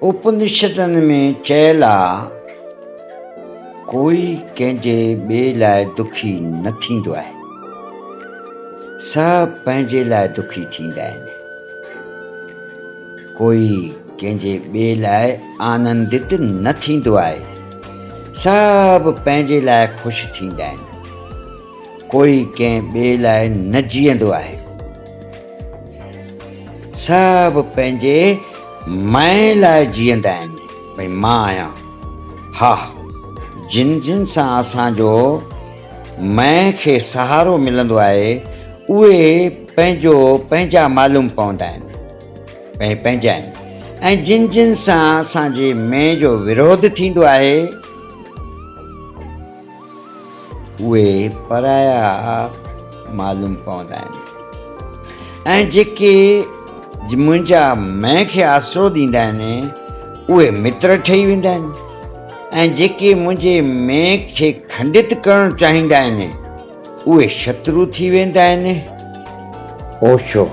اپنشدن ۾ چيل آ، ڪوئي ڪنهن جي ٻئي لاء دکي نه ٿيندو آهي. سڀ پنهنجي لاء دکي ٿيندا آهن. ڪوئي ڪنهن جي ٻئي لاء آنندت نه ٿيندو آهي. سڀ پنهنجي لاء خوش ٿيندا آهن. ڪوئي ڪنهن ٻئي لاء نه جيئندو آهي. سڀ پنهنجي مئن لاء جيئندا آهن، ڀئي مان آهيان. ها، جن جن سان اسان جو مئن کي سهارو ملندو آهي، اهي پنهنجو پنهنجا معلوم پوندا آهن، ڀئي پنهنجا آهن ۽ جن جن سان اسان جي مئن جو وروڌ ٿيندو آهي، اهي پرايا معلوم پوندا آهن ۽ جيڪي منهنجا مئن کي آسرو ڏيندا آهن اهي متر ٺهي ويندا آهن ۽ جيڪي منهنجي مئن کي کنڊت ڪرڻ چاهيندا آهن اهي شترو ٿي ويندا آهن. اوشو.